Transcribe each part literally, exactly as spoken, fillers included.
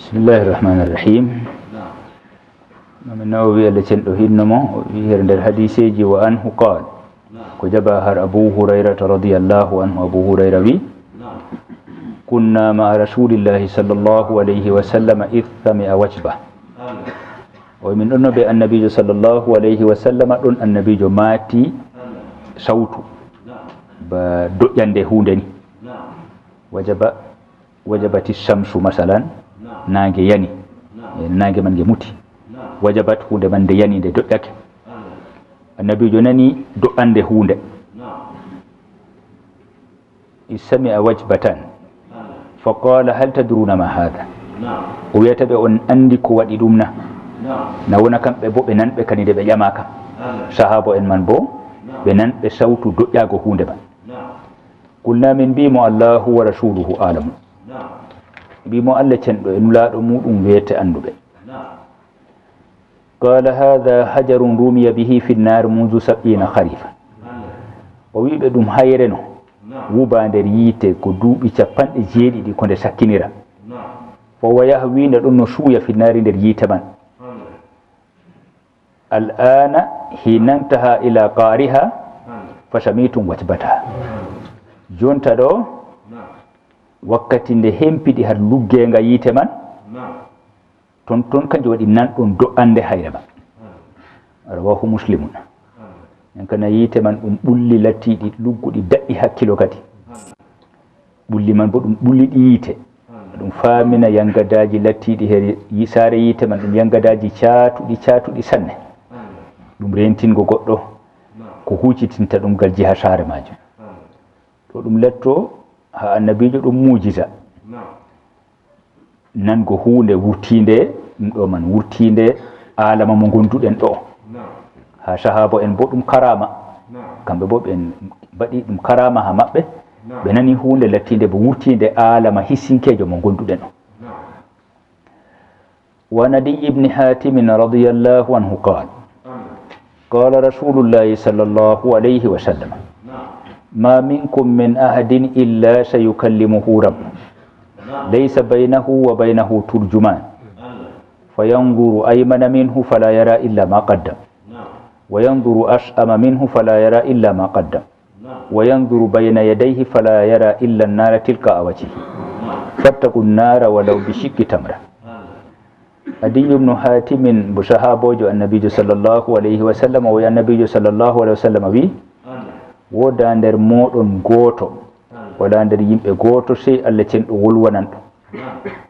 بسم الله الرحمن الرحيم. Imam Nawawi, Allah cenɗo hinno mo, o wi her nder hadiseji, wa anhu qal, ko jaba har Abu Hurairata radiyallahu anhu, Abu Huraira wi, kunna ma'a rasulillahi sallallahu alayhi wa sallam idh sami'a wajba. O wi min ɗonno be annabijo sallallahu alayhi wa sallama, ɗon annabijo mati sautu ba doƴƴande hunde ni. Wajaba, wajabati shamsu masalan, nange yani. Eh, nange man nge muti. Wajabat, hunde man nde yani, nde doƴƴake. Annabijo nani do'ande hunde. Is sami'a wajbatan. Fa qala, hal tadruna ma hadha? O wiyata ɓe, on andi ko waɗi ɗum na? Na wona kamɓe bo ɓe nanɓe kadi nde ɓe ƴama kam. Sahabo en man bo, ɓe nanɓe sautu doƴƴago hunde man. Qulna, min mbi mo, Allahu wa rasuluhu alamu. Mbi mo, Allah cenɗo e nulaɗo muɗum weete anduɓe. Qala, hadha hajarun rumiya bihi fi nnar mundu sab'ina kharifa. O wi ɓe, ɗum hayre no wuba nder yiite ko duuɓi capanɗe jeeɗiɗi ko nde sakkinira. Fa huwa yahwi, nde ɗon no suuya fi nnari nder yiite man. Al'ana hina ntaha ila qariha fa sami'tum wajbataha. Jonta ɗo, wakkati nde hempiɗi har luggenga yiite man, ton ton kanjum waɗi nanɗon do'ande hayre man. Rawahu Muslimun. En kana yiite man ɗum ɓulli lattiɗi lugguɗi daɗɗi hakkilo kadi. Ɓulli man bo ɗum ɓulli ɗi yiite. Ɗum famina yangadaji lattiɗi her yi-, saare yiite man, ɗum yangadaji caatuɗi, caatuɗi sanne. Ɗum rentingo goɗɗo ko hucitinta ɗum gal jiha saare majum. To ɗum letto ha annabijo ɗum mujiza. Nango hunde wurtinde, ɗum ɗo man wurtinde alama mo gonduɗen ɗo. Ha sahabo en bo ɗum karama. Kamɓe bo ɓe mbaɗi ɗum karama ha maɓɓe. Ɓe nani hunde lattinde bo wurtinde alama hissinkejo mo gonduɗen o. وعن عدي بن حاتم رضي الله عنه قال، قال رسول الله صلى الله عليه وسلم، ما منكم من أحد إلا سيكلمه ربه، ليس بينه وبينه ترجمان، فينظر أيمن منه فلا يرى إلا ما قدم، وينظر أشأم منه فلا يرى إلا ما قدم، وينظر بين يديه فلا يرى إلا النار تلقاء وجهه، فاتقوا النار ولو بشق تمرة. Adiyyu ibnu Hatimin, mbo sahaaboojo Annabiijo sallallahu alayhi wa sallam, o wi'i, Annabiijo sallallahu alayhi wa sallam wi'i, woodaa nder mooɗon gooto, walaa nder yimɓe gooto, sey Allah cenɗo wolwananɗo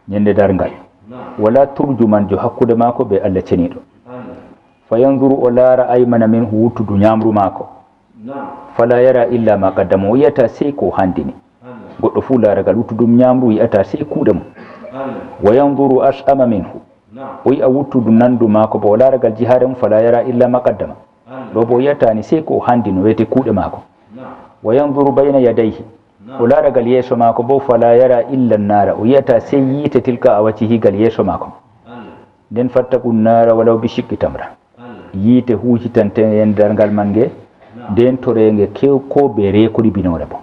ñande darngal. Walaa turjumanjo hakkunde maako bee Allah ceniiɗo. Fa yanzuru, o laara, aymana minhu, wuttudu ñaamru maako. Fala yara illa ma qaddama, o yi'ata sey ko o handini. Goɗɗo fuu laaragal wuttudu ñaamru yi'ata sey kuuɗe mum. Wa yanzuru ash'ama minhu, o yi'a wuttudu nandu maako bo, o laaragal jihaare mum, fala yara illa ma qaddama. Ɗo bo o yi'atani sey ko o handino, wiyete kuuɗe maako. Wa yanzuru bayna yadayhi, o laaragal yeeso maako bo, fala yara illa nara, o yi'ata sey yiite tilka a waccihi gal yeeso maako. Nden fattaqu nara walaw bi shiqqi tamra. Yiite huucitante en darngal man nge, nden toreenge kew ko be reekori binoore bo.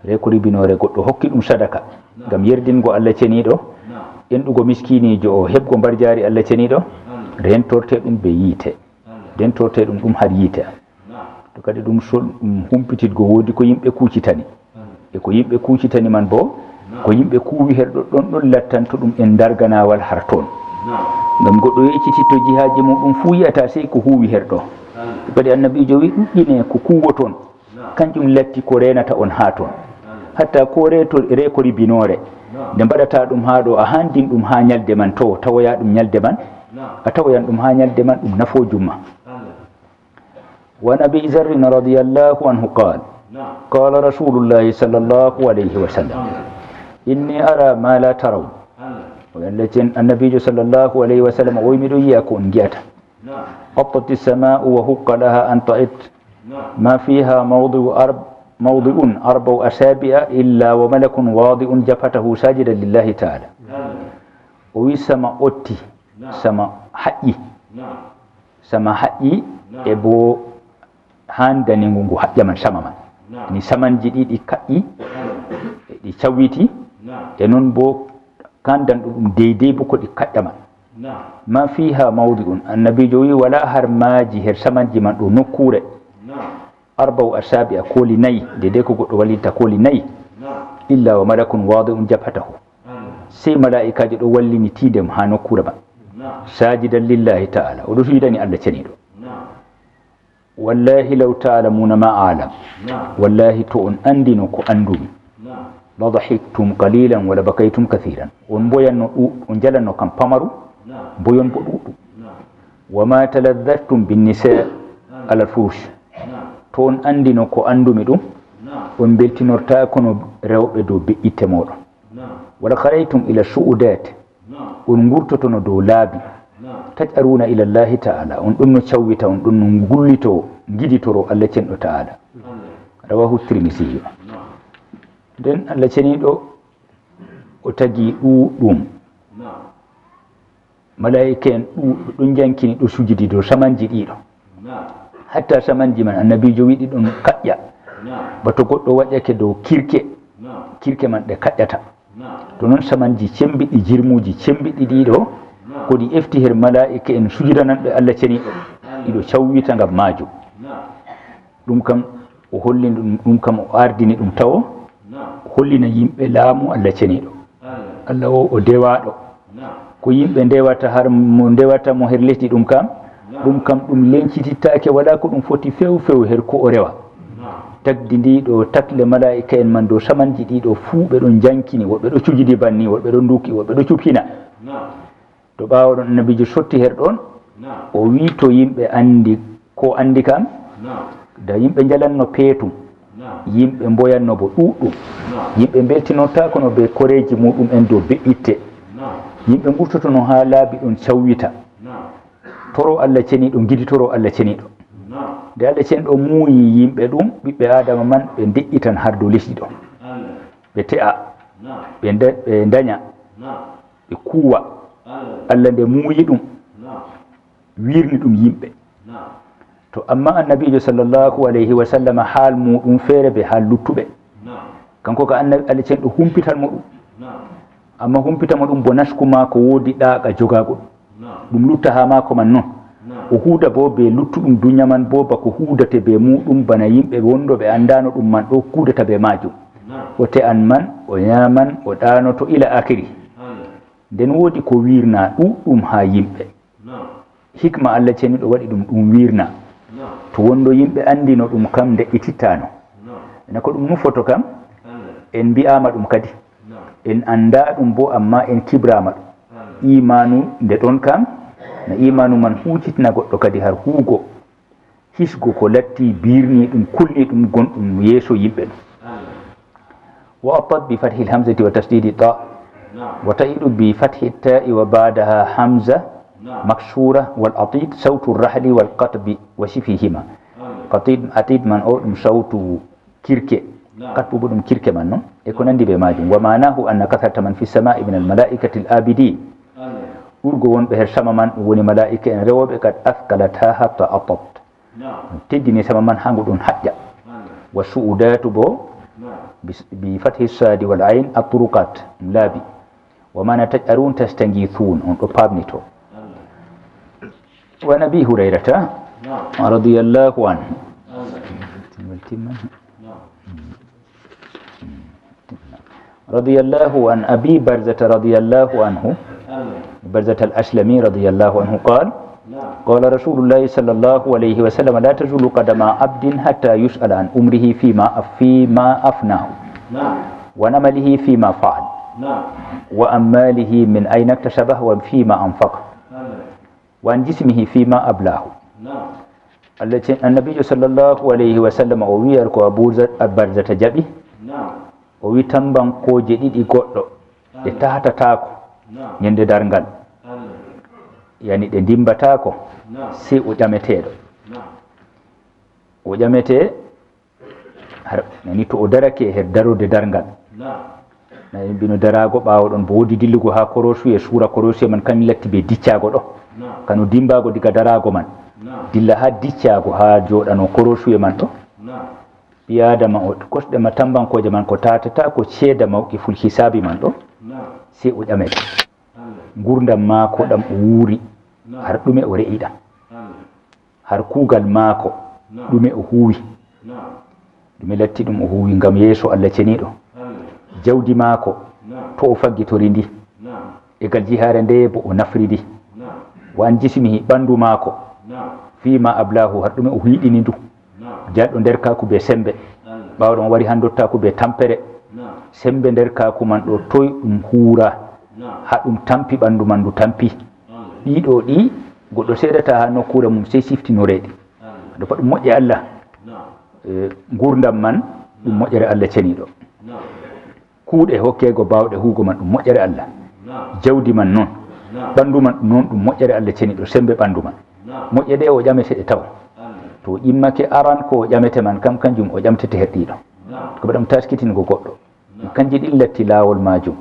Reekori binoore goɗɗo hokki ɗum sadaka ngam yerdingo Allah ceniiɗo, enɗugo miskiniijo o heɓgo mbarjaari Allah ceniiɗo, rentorte ɗum be yiite, nden torte ɗum ɗum har yiite. To kadi ɗum sol, ɗum humpititgo woodi ko yimɓe kuucitani. E ko yimɓe kuucitani man boo, ko yimɓe kuuwi her ɗoɗɗon ɗon lattanto ɗum en darganaawal har toon. Ngam goɗɗo yeccititto jihaaji muuɗum fuu yi'ata sey ko huuwi her ɗo. Kadi Annabiijo wi'i, ɗuɗɗine ko kuuwoton, kanjum latti ko reenata on haa toon. Hatta ko reeto-, reekori binoore, nde mbaɗata ɗum haa ɗo, a handin ɗum haa nyalde man, to tawoya ɗum nyalde man, a tawoyan ɗum haa nyalde man, ɗum nafoojum ma. وعن أبي ذر رضي الله عنه قال، قال رسول الله صلى الله عليه وسلم، إني أرى ما لا ترون. O Allah cen-, Annabiijo sallallahu alayhi wa sallam o wi'i, miɗo yi'a ko on ngi'ata. ططت السماء وحق لها أن تطط، ما فيها موضع أرب-، موضع أربع أصابع إلا وملك واضع جبهته ساجدا لله تعالى. O wi'i sama otti, sama haƴƴi. Sama haƴƴi e bo handani ngu, ngu haƴƴa man sama man. Ni samanji ɗi, ɗi kaƴƴi, ɗi cawiti, e non bo Kandanɗo ɗum deydey bo ko ɗi kaƴƴa man. Naam. Ma fiha mawdi'un, annabiijo wi'i, walaa har maaji, her samanji man ɗo nokkuure. Naam. Arba'u asabi'a, kooli nayi, deydey ko goɗɗo wallinta kooli nayi. Naam. Illa wa malakun wadi'un jabhatahu. Naam. Sey malaa'ikaajo ɗo wallini tiinde mum haa nokkuure man. Naam. Sajidan lillahi ta'ala, o ɗo sujidani Allah ceniiɗo. Naam. Wallahi law ta'lamuna ma a'lam. Naam. Wallahi to on anndino ko anndumi. Naam. La dahiktum qalilan wa la bakaytum kathiran. On mboyanno ɗu-, on njalanno kam pamaru, naam, mboyon bo ɗuɗɗum. Naam. Wa ma taladhadhtum bin nisa, naam, ala furush. Naam. To on anndino ko anndumi ɗum, naam, on mbeltinortaako no rewɓe dow be'itte mooɗon. Naam. Wa la kharajtum ila su'udat. Naam. On ngurtotono dow laabi. Naam. Taj'aruna ila Allahi ta'ala. On ɗon no cawwita, on ɗon no ngullito, ngiditoro Allah cenɗo ta'ala. Amin. Rawahu Tirmidhi. Naam. Nden Allah ceniiɗo o tagi ɗuuɗɗum. Naam. Malaa'ika en ɗuuɗɗo ɗon jankini ɗo sujidi dow samanji ɗiɗo. Naam. Hatta samanji man annabiijo wi'i ɗi ɗon kaƴƴa. Naam. Ba to goɗɗo waɗake dow kirke, naam, kirke man ɗe kaƴƴata. Naam. To non samanji cembiɗɗi, jirmuuji cembiɗɗi ɗiɗo, naam, ko ɗi efti her malaa'ika en sujidananɓe Allah ceniiɗo. Amin. Ɗiɗo cawwita ngam maajum. Naam. Ɗum kam o hollini ɗum, ɗum kam o ardini ɗum tawo. Naam. O hollina yimɓe laamu Allah ceniiɗo. Amin. Allah o, o dewaaɗo. Naam. Ko yimɓe ndewata har mo, ndewata mo her lesdi ɗum kam, naam, ɗum kam ɗum lencitittaake, walaa ko ɗum foti few few her ko o rewa. Naam. Tagdi ndi ɗo takle malaa'ika en man dow samanji ɗiɗo fuu ɓe ɗon jankini, woɓɓe ɗo cujidi banni, woɓɓe ɗo nduki, woɓɓe ɗo cupina. Naam. To ɓaawo ɗon annabiijo sotti her ɗon, naam, o wi'i to yimɓe anndi ko anndi kam, naam, da yimɓe njalanno peetum, naam, yimɓe mboyanno bo ɗuuɗɗum, naam, yimɓe mbeltinortaako no be koreeji muɗum en dow be'itte, naam, yimɓe ngurtotono haa laabi ɗon cawwita, naam, toro Allah ceniiɗo, ngiditoro Allah ceniiɗo. Naam. Nde Allah ceniiɗo muuyi yimɓe ɗum, ɓiɓɓe Aadama man ɓe nde'itan har dow lesdi ɗo. Amin. Ɓe te'a, naam, ɓe nda-, ɓe ndaɲa, naam, ɓe kuuwa. Amin. Allah nde muuyi ɗum, naam, wiirni ɗum yimɓe. Naam. To amma annabiijo sallallahu alayhi wa sallam haal muɗum feere be haal luttuɓe. Naam. Kanko ka annabi Allah ceniiɗo humpitan mo ɗum. Naam. Amma humpita mo ɗum bo nasku maako woodi ɗaaqa jogaago ɗum. Naam. Ɗum lutta haa maako man non. Naam. O huuda bo be luttuɗum dunya man bo bako huudate be muɗum bana yimɓe wonɗo ɓe anndaano ɗum man ɗo kuudata be maajum. Naam. O te'an man, o nyaaman, o ɗaanoto ila akiri. Amin. Nden woodi ko wiirna ɗuuɗɗum haa yimɓe. Naam. Hikma Allah ceniiɗo waɗi ɗum, ɗum wiirna. Naam. To wonɗo yimɓe anndino ɗum kam nde'itittaano. Naam. Ena ko ɗum nufoto kam, amin, en mbi'aama ɗum kadi. Naam. En anndaa ɗum bo, amma en kibraama ɗum. Amin. Iimaanu nde ɗon kam, na iimaanu man huucitina goɗɗo kadi har huugo, hisgo ko latti biirniiɗum, kulniiɗum, gonɗum yeeso yimɓe ɗum. Amin. وأطت بفتح الهمزة وتشديد الطاء، نعم. وتئد بفتح التاء وبعدها همزة، نعم. مكسورة، والأطيت صوت الرحل والقطب وشبههما. آمين. Qatid, atid man o ɗum sawtu kirke. Naam. Qatbu bo ɗum kirke man non. E ko nandi be majum. ومعناه أن كثرة من في السماء من الملائكة العابدين. Amin. Ɓurgo wonɓe her sama man ɗum woni malaa'ika en rewooɓe قد أثقلتها حتى أطت. Naam. Teddini sama man haa ngu ɗon haƴƴa. Amin. والسعودات bo, naam, bi, bi fathi sadi wal ain, الطرقات, ɗum laabi. ومعنى تجأرون تستغيثون, on ɗo paamnito. Amin. وعن أبي هريرة, naam, رضي الله عنه. Amin. Naam. رضي الله عن أبي برزة رضي الله عنه، آمين. برزة الأسلمي رضي الله عنه قال، نعم. قال رسول الله صلى الله عليه وسلم: لا تزول قدما عبد حتى يسأل عن عمره فيما، فيما أفناه، نعم. وعن عمله فيما فعل، نعم. وعن ماله من أين اكتسبه وفيما أنفقه، آمين. وعن جسمه فيما أبلاه. Naam. Allah ce-, Annabiijo sallallahu alayhi wa sallam o wi'i, ko Abu Za-, Barzata jaɓi. Naam. O wi'i, tambankooje ɗiɗi goɗɗo, ɗe, amin, taatataako, naam, ñande darngal. Amin. Yani ɗe ndimmbataako, naam, sey o ƴameteeɗo. Naam. O ƴametee Har, yani to o darake her darorde darngal. Naam. Na en mbino daraago ɓaawo ɗon, bo woodi dillugo haa korosuye, suura korosuye man, kan latti be diccaago ɗo. Naam. Kano dimmbaago diga daraago man. Naam. Dilla haa diccaago haa jooɗano korosuye man ɗo. Naam. Ɓii Aadama o, kosɗe ma tambankooje man ko taatata, ko ceeda mawqiful hisaabi man ɗo. Sey o ƴamete. Ngurdam maako ɗam o wuuri, har ɗume o re'i ɗam? Har kuugal maako, ɗume o huwi? Ɗume latti ɗum o huwi ngam yeeso Allah ceniiɗo? Jawdi maako, to o faggitori ndi? E ngal jihaare ndeye bo o nafri ndi? Wa an jismihi, ɓandu maako, fima ablahu, har ɗume o hiiɗini ndu? Jalɗo nder kaaku be sembe, ɓaawo ɗon wari haa ndottaaku be tampere. Sembe nder kaaku man ɗo, toy ɗum huura haa ɗum tampi ɓandu man, ndu tampi? Ɗiɗo ɗi goɗɗo seedata haa nokkuure mum, sey siftinoreeɗi. Ɗo pat ɗum moƴƴe Allah. Eh, ngurdam man, ɗum moƴƴere Allah ceniiɗo. Kuuɗe hokkeego baawɗe huugo man, ɗum moƴƴere Allah. Jawdi man non. Ɓandu man non, ɗum moƴƴere Allah ceniiɗo, sembe ɓandu man. Moƴƴe ɗe o ƴamete ɗe taw. To o immake aran ko o ƴamete man kam, kanjum o ƴamtete herɗiiɗo. Ko ɓe ɗon taskitingo goɗɗo. Kanji ɗin latti laawol maajum.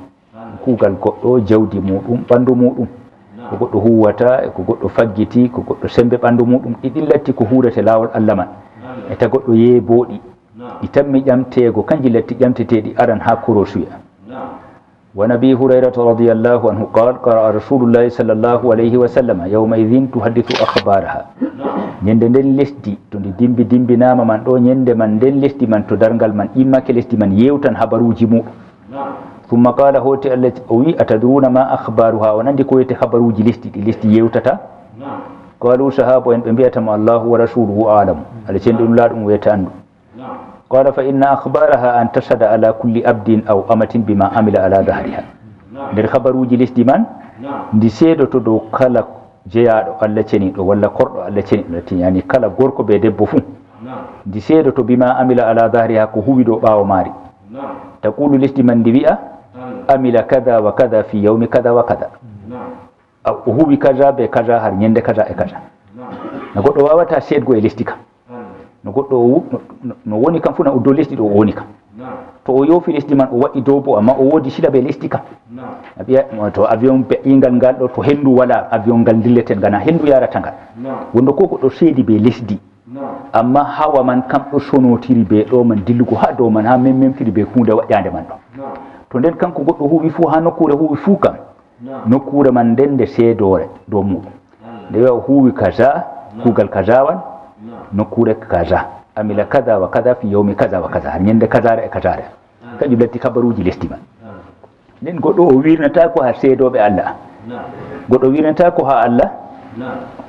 Kuugal goɗɗo, jawdi muɗum, ɓandu muɗum. Ko goɗɗo huwata, e ko goɗɗo faggiti, ko goɗɗo sembe ɓandu muɗum. Ɗi ɗin latti ko huurete laawol Allah man. E ta goɗɗo yeebooɗi. Ɗi tammi ƴamteego, kanji latti ƴamteteeɗi aran haa korosuya. Wa an Abi Hurayrata radiyallahu anhu qaal, qara'a Rasulullahi sallallahu alayhi wa sallam yawmaidhin tuhaddithu akhbaraha. Nyande nden lesdi, to ndi dimbi dimbinaama man ɗo, nyande man nden lesdi man, to darngal man immake, lesdi man yewtan habaruuji muɗum. Thumma qala, hooti Allah o wi, atadruna ma akhbaruha, on andi ko wiyete habaruuji lesdi ɗi lesdi yewtata? Qalu, sahaba en ɓe mbi'ata mo, Allahu wa rasuluhu a'lamu, Allah ceniiɗo e Nulaaɗo mum wiyata anndu. Qala, fa inna akhbaraha an tashhada ala kulli abdin aw amatin bima amila ala dhahriha. Nder habaruuji lesdi man, ndi seedoto dow kala jeyaaɗo Allah ceniiɗo walla korɗo Allah ceniiɗo, yani kala gorko be debbo fuu. Ndi seedoto bima amila ala dhahriha, ko huwi dow ɓaawo maari. Taqulu, lesdi man ndi wi'a, amila kadha wa kadha fi yawmi kadha wa kadha. A, o huwi kaza be kaza har nyande kaza e kaza. No goɗɗo wawata seedgo e lesdi ka. No goɗɗo o wu-, no, no, no woni kam fuu na o dow lesdi ɗo o woni kam. To o yoofi lesdi man o wa'i dow bo, amma o woodi sila be lesdi ka. A ɓiya, mo to avion be'ingal ngal ɗo, to hendu wala, avion ngal dilleten ngana hendu yarata ngal. Wondo ko goɗɗo seedi be lesdi. Amma hawa man kam ɗo sonotiri be ɗo man dillugo haa dow man, haa memmemtiri be huunde waƴƴaande man ɗo. To nden kanko goɗɗo huwi fuu haa nokkuure huwi fuu kam, nokkuure man nden nde seedoore dow muɗum. Nde wi'a o huwi kaza, kuugal kazawal, nokkuure kaza. Amila kaza wa kaza fi yawmi kaza wa kaza. Har nyande kazaare e kazaare. Kanjum latti kabaruuji lesdi man. Nden goɗɗo o wirnataako haa seedooɓe Allah. Goɗɗo wirnataako haa Allah.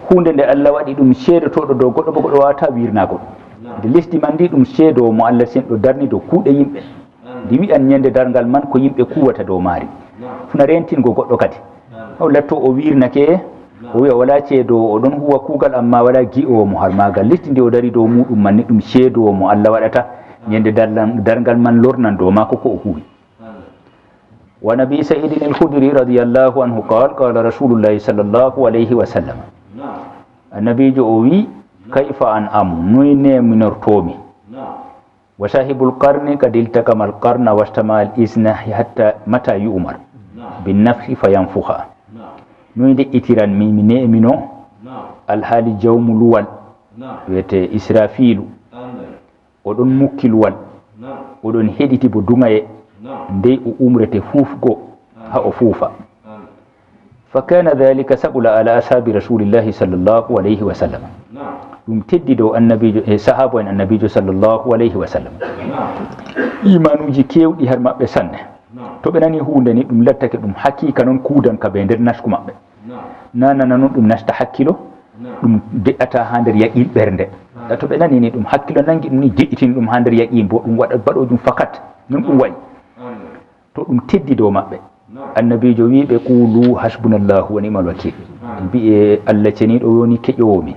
Huunde nde Allah waɗi ɗum seedotooɗo dow goɗɗo, bo goɗɗo waawataa wirnaago ɗum. Nde lesdi man ndi ɗum seedoowo mo Allah sen ɗo darni dow kuuɗe yimɓe. Ndi wi'an nyande darngal man ko yimɓe kuwata dow maari. Funa rentingo goɗɗo kadi. O latto o wirnake, o wi'a wala ceedoowo, o ɗon huwa kuugal amma wala gi'oowo mo har maagal. Lesdi ndi o dari dow muɗum man ni ɗum seedoowo mo Allah waɗata. Nyande darlan-, darngal man lornan dow maako ko o huwi. Wa an Abi Sa'idin al-Khudri radiyallahu anhu qal, qala Rasulullahi sallallahu alayhi wa sallam. Annabiijo o wi, kayfa an'amu, noy neminortoomi? Wa sahibul qarni qad iltaqama al-qarna wastama al-izna hatta mata yu'mar bin nafhi fayanfuha. Noy nde'itiran mi, mi ne'emino? Alhaali jawmu luwal, wiyete Israfiilu. O ɗon mukki luwal. O ɗon heɗiti bo duŋaye. Ndey o umrete fuufgo, haa o fuufa. Fa kana dhalika saqula ala ashabi Rasulillahi sallallahu alayhi wa sallam. Ɗum teddi dow Annabiijo e sahaaba en Annabiijo sallallahu alayhi wa sallam. Imanuuji keewɗi har maɓɓe sanne. To ɓe nani huunde ni, ɗum lattake ɗum haqiiqa non kuudanka be nder nasku maɓɓe. Na nana non ɗum nasta hakkilo, ɗum de'ata haa nder yaqiin ɓernde. Da to ɓe nani ni ɗum hakkilo nangi ɗum ni, de'itini ɗum haa nder yaqiin bo ɗum waɗa baɗoojum fakat. Non ɗum wa'i. To ɗum teddi dow maɓɓe. Annabiijo wi ɓe, qulu hasbunallahu wa ni'mal wakil. Mbi'e Allah ceniiɗo woni keƴoowo min.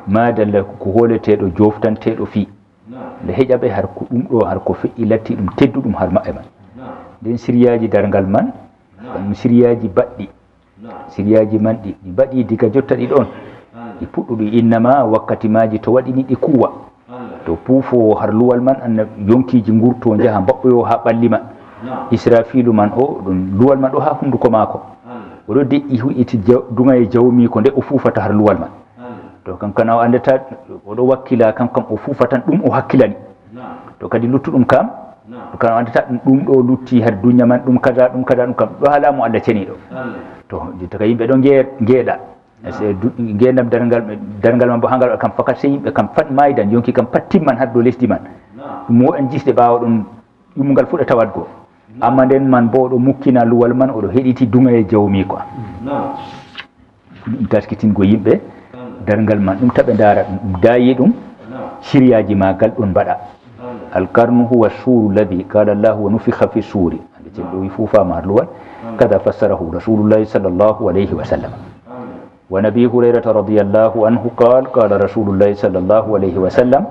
Madalla ko hooleteeɗo, joftanteeɗo fii. Nde heƴa ɓe har ko ɗum ɗo, har ko fe'i latti ɗum tedduɗum har maɓɓe man. Nden siryaaji darngal man, ɗum siryaaji baɗɗi. Siryaaji man ɗi, ɗi mbaɗi diga jotta ɗi ɗon. Ɗi puɗɗuɗi innama wakkati maaji to waɗi ni ɗi kuwa. To puufoowo har luwal man, anna yonkiiji ngurto njaha mbaɓɓoyo haa ɓalli man. Israfiilu man o, ɗum luwal man ɗo haa hunduko maako. O ɗo de'i hu'iti jaw-, duŋaye jawmiiko nde o fuufata har luwal man. To kankana o anndata, o ɗo wakkila kam, kam o fuufatan ɗum o hakkilani. To kadi luttuɗum kam, Kan o anndata ɗum, ɗum ɗo lutti har dunya man, ɗum kaza, ɗum kaza, ɗum kam, ɗo haala mo Allah ceniiɗo. To, jotta ka yimɓe ɗo nge-, ngeeɗa. Se du-, ngeendam darngal, darngal man bo hangal kam fakat, se yimɓe kam pat maaydan, yonki kam pat timman har dow lesdi man. Ɗum mo en jisde ɓaawo ɗum, yumngal fuɗa tawatgo. Amma nden man bo oɗo mukkina luwal man, oɗo heɗiti duŋa e jawmiiko am. Ɗum taskitingo yimɓe darngal man, ɗum taɓe ndaara ɗum, ɗum daayi ɗum, siriyaaji maagal ɗon mbaɗa. Alqarnu huwa suru alladhi qala Allahu wa nufikha fi suri. Hande cen ɗo wi fuufaama har luwal. Kada fassarahu Rasulullahi sallallahu alayhi wa sallam. وعن أبي هريرة رضي الله عنه قال قال رسول الله صلى الله عليه وسلم: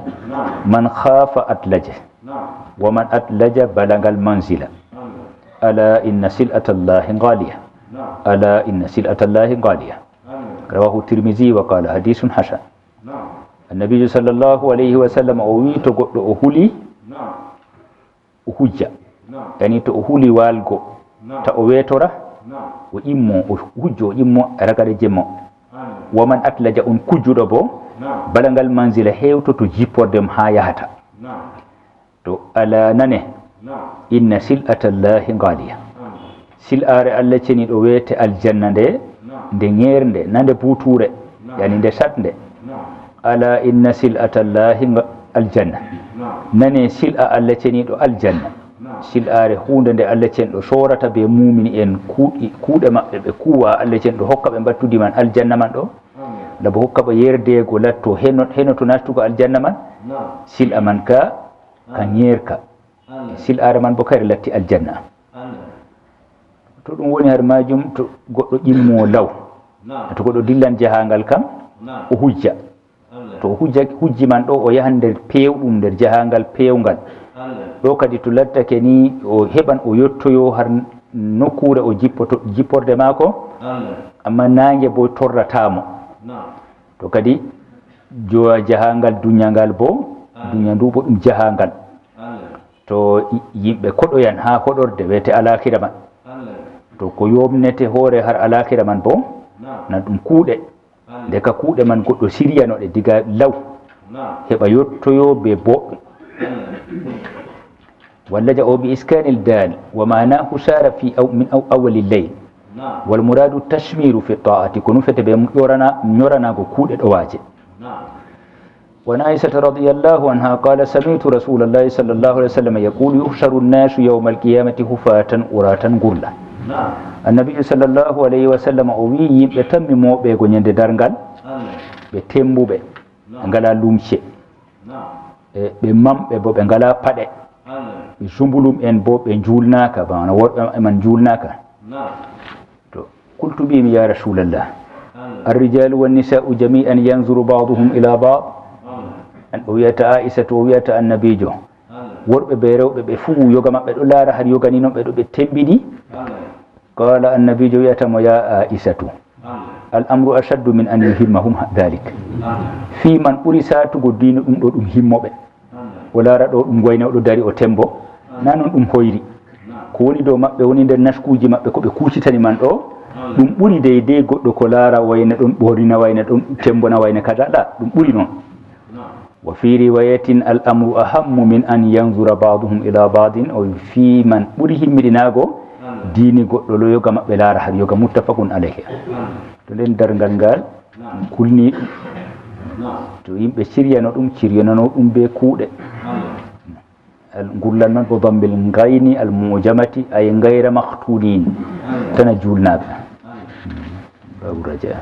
من خاف أدلج، ومن أدلج بلغ المنزلة. ألا إن سلعة الله غالية. ألا إن سلعة الله غالية. رواه الترمذي وقال حديث حسن. Annabiijo sallallahu alayhi wa sallam o wi, to goɗɗo o huli, o hujja. Yani to o huli waalgo, ta o weetora, o immo, o hujjo, o immo ragare jemma. Wa man adlaja, on kujjuɗo bo, balagal manzila, hewtoto jipporde mo haa yahata. To, alaa nane, inna sil'atallahi ngaaliya. Sil'aare Allah ceniiɗo weete aljanna nde, nde ŋeernde, na nde buutuure, yani nde saɗnde. Alaa inna sil'atallahi nga-, aljanna. Nane sil'a Allah ceniiɗo aljanna. Sil'aare huunde nde Allah ceniiɗo soorata be muumini en kuuɗi, kuuɗe maɓɓe ɓe kuuwa Allah ceniiɗo hokka ɓe mbattudi man aljanna man ɗo. Labo hokka ɓe yerdeego latto heno, heno to nastugo aljanna man. Sil'a man ka, ka ŋeerka. Sil'aare man bo kayre latti aljanna. To ɗum woni har maajum to goɗɗo ƴimmo law. To goɗɗo dillan jahaangal kam, o hujja. To o hujja, hujji man ɗo o yahan nder peewɗum, nder jahaangal peewngal. Ɗo kadi to lattake ni o heɓan o yottoyo har nokkuure o jippoto, jipporde maako. Amma naange bo torrataa mo. To kadi jowa jahaangal dunya ngal bo, dunya ndu bo ɗum jahaangal. To i-, yimɓe koɗoyan haa hoɗorde weete alaakira man. To ko yomnete hoore har alaakira man bo, na ɗum kuuɗe. Nde ka kuuɗe man goɗɗo siryano ɗe diga law, heɓa yottoyo be boɗɗum. Walla ja'o bi iskanil dal, wa ma'anahu sara fi aw-, min aw-, awwalil layl. Wal muradu tashmiru fi ta'ati, ko nufete be ƴorana-, ƴoranaago kuuɗe ɗowaaje. Wa an Aisha radiyallahu anha qala sami'tu Rasulallahi sallallahu alaihi wasallam yaqulu yuhsharu an-nasu yawmal qiyamati hufatan uratan ghurla. Annabiijo sallallahu alaihi wasallam o wi yimɓe tammi mooɓeego nyande darngal, ɓe tembuɓe, ɓe ngala lumce, e ɓe mamɓe bo ɓe ngala paɗe, ɓe zumbulum en bo ɓe njuulnaaka, bana worɓe maɓɓe man njuulnaaka. To, qultu, mbiimi, ya Rasulallah, arrijalu wannisa'u jami'an yanzuru ba'duhum ila ba'd. An o wi'ata Aisatu, o wi'ata Annabiijo, worɓe be rewɓe ɓe fuu yoga maɓɓe ɗo laara har yoga ni non ɓe ɗo ɓe tembiɗi. Qala Annabiijo wi'ata mo, ya Aisatu, al amru ashaddu min an yuhimmahum dhalik. Fii man ɓuri saatugo diina ɗum ɗo ɗum himmo ɓe. O laara ɗo ɗum wayne o ɗo dari o tembo. Na non ɗum hoyri. Ko woni dow maɓɓe woni nder naskuuji maɓɓe ko ɓe kuucitani man ɗo. Ɗum ɓuri deydey goɗɗo ko laara wayne ɗon ɓorina wayne ɗon tembona wayne kada ɗa. Ɗum ɓuri non. Wa fi riwayatin al amru ahammu min an yanzura ba'duhum ila ba'din. O fii man ɓuri himmiɗinaago diini goɗɗo lo yoga maɓɓe laara har yoga muttafaqun alayhi. To nden darngal ngal kulni ɗum. To yimɓe ciryano ɗum, ciryanano ɗum be kuuɗe. Al-, ngullan man bo dammil ngayni al mujamati ay ngayra maqtulin. Tana juulnaaɓe. Babu raja.